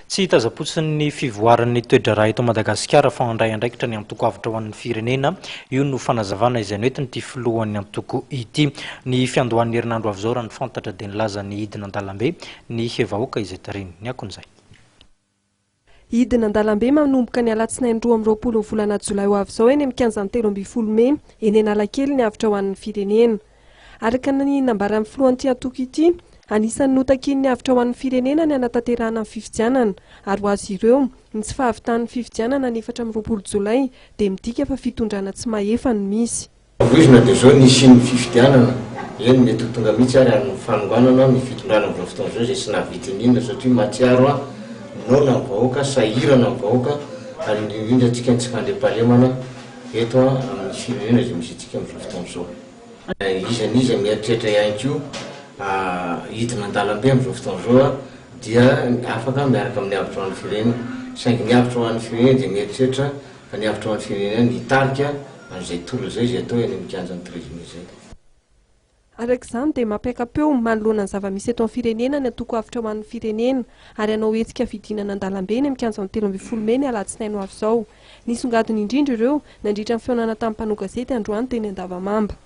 Tsy hitazam-potsiny ny fivoaran'ny toe-draharaha eto Madagasikara fa handray andraikitra ny antoko Avotra ho an'ny Firenena. Io no fanazavana izay noentin'ity filohan'ny antoko ity. Ny fiandohan'ny herinandro avy izao raha ny fantatra dia nilaza ny hidina an-dalambe ny vahoaka izay tarihiny. Ny akon'izay. Hidina an-dalambe manomboka ny alatsinainy 22 ny volana jolay ho avy izao eny amin'ny kianjan'ny 13 mey eny Analakely ny Avotra ho an'ny Firenena. Araka ny nambaran'ny filohan'ity antoko ity, anisan'ny notakian'ny Avotra ho an'ny Firenena ny hanatanterahana ny fifidianana ary ho azy ireo, ny tsy fahavitan'ny fifidianana ny 24 jolay dia midika fa fitondrana tsy mahefa no misy. Voizina dia izao nisian'ny fifidianana, eny mety ho tonga mihitsy ary amin'ny fanonganana ny fitondrana amin'izao fotoana izao izay tsy nahavita n'inona satria mahatsiaro aho noana ny vahoaka, sahirana ny vahoaka ary indrindra indrindra antsika ny tsy fandriampahalemana eto amin'ny firenena izay misy antsika amin'izao fotoana izao. Iza n'iza mieritreritra ihany koa hidina an-dalambe amin'izao fotoana izao dia afaka miaraka amin'ny Avotra ho an'ny Firenena saingy ny Avotra ho an'ny Firenena dia mieritreritra fa ny Avotra ho an'ny Firenena ny hitarika an'izay tolona izay, izay atao eny amin'ny kianjan'ny Treize Mai izay. Araka izany dia mampiaka-peo manoloana ny zava-misy eto amin'ny firenena ny antoko Avotra ho an'ny Firenena ary hanao hetsika fidinana an-dalambe eny amin'ny kianjan'ny 13 mey ny alatsinainy ho avy izao. Nisongadina indrindra ireo nandritra ny fihaonana tamin'ny mpanao gazety androany teny Andavamamba.